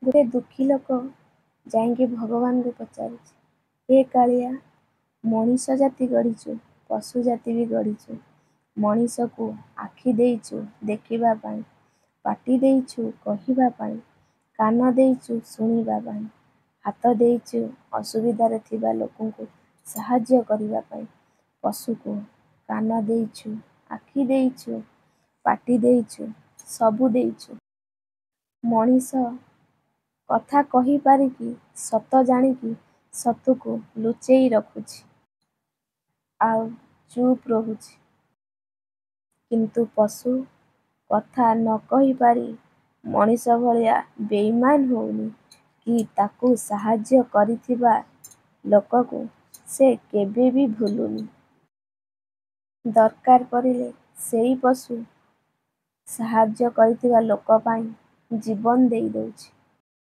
ଗୋଟେ ଦୁଃଖୀ ଲୋକ ଯାଇକି ଭଗବାନଙ୍କୁ ପଚାରୁଛି, ହେ କାଳିଆ, ମଣିଷ ଜାତି ଗଢ଼ିଛୁ, ପଶୁ ଜାତି ବି ଗଢ଼ିଛୁ। ମଣିଷକୁ ଆଖି ଦେଇଛୁ ଦେଖିବା ପାଇଁ, ପାଟି ଦେଇଛୁ କହିବା ପାଇଁ, କାନ ଦେଇଛୁ ଶୁଣିବା ପାଇଁ, ହାତ ଦେଇଛୁ ଅସୁବିଧାରେ ଥିବା ଲୋକଙ୍କୁ ସାହାଯ୍ୟ କରିବା ପାଇଁ। ପଶୁକୁ କାନ ଦେଇଛୁ, ଆଖି ଦେଇଛୁ, ପାଟି ଦେଇଛୁ, ସବୁ ଦେଇଛୁ। ମଣିଷ କଥା କହିପାରିକି, ସତ ଜାଣିକି ସତକୁ ଲୁଚେଇ ରଖୁଛି ଆଉ ଚୁପ୍ ରହୁଛି। କିନ୍ତୁ ପଶୁ କଥା ନ କହିପାରି ମଣିଷ ଭଳିଆ ବେଇମାନ ହେଉନି କି ତାକୁ ସାହାଯ୍ୟ କରିଥିବା ଲୋକକୁ ସେ କେବେ ବି ଭୁଲୁନି। ଦରକାର ପଡ଼ିଲେ ସେଇ ପଶୁ ସାହାଯ୍ୟ କରିଥିବା ଲୋକ ପାଇଁ ଜୀବନ ଦେଇ ଦେଉଛି।